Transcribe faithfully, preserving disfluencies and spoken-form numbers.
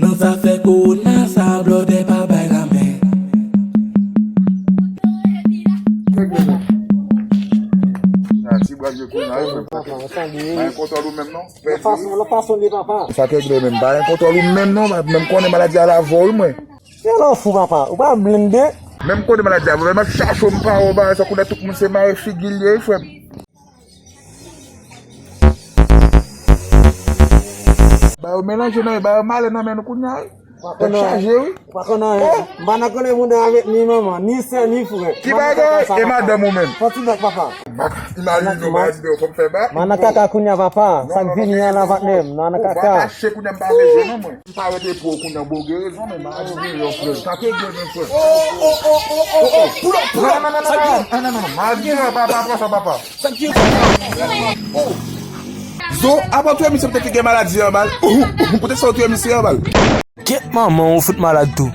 Nan zafè kowona sa, blòdè pa bay lamen. Nan ti bwa je kou nan yo. Papa, tande. Pa gen kontwòl ou menm non. Lòt fason, lòt fason li, papa. Sa k regle menm, pa gen kontwòl ou menm non, menm konnen maladi a la vò wi mwen. Se lè w fou, papa. Ou pa blende. Menm konnen maladi a vò, menm ap chache w, m pa wè w, bagay sa koulè tout moun se mare figi l ye, wi, frè m. Ba yo melanje nan yo, ba yo male nan men nou kounye a, wi. Tèt chaje, wi. Ou pa konn anyen. M pa nan kole mouda avèk ni manman, ni sè, ni frè. Ki bagay? E madanm ou menm? Fò ti bèk, papa. Imajine w, ba di w fò m fè bak. M nan kaka kounye a, papa. Sa k vini an nan vant menm, m nan kaka. Ou va kache kounye a, m pa bezwen non mwen. M pa rete pou ou kounye a, bon, gen rezon, men m a di yon frè. Sa ke gen yon frè. Oh, oh, oh, oh, oh, oh, pull up, pull up. Non, non, non, non, non, non, non, non, non, m a di yon, papa, papa, papa. Sa k gen? Oh. Zo, apa w touye misye, poutèt li gen maladi an mal? Poutèt sa w touye misye an mal? Gyèt manman w, ou fout malad tou.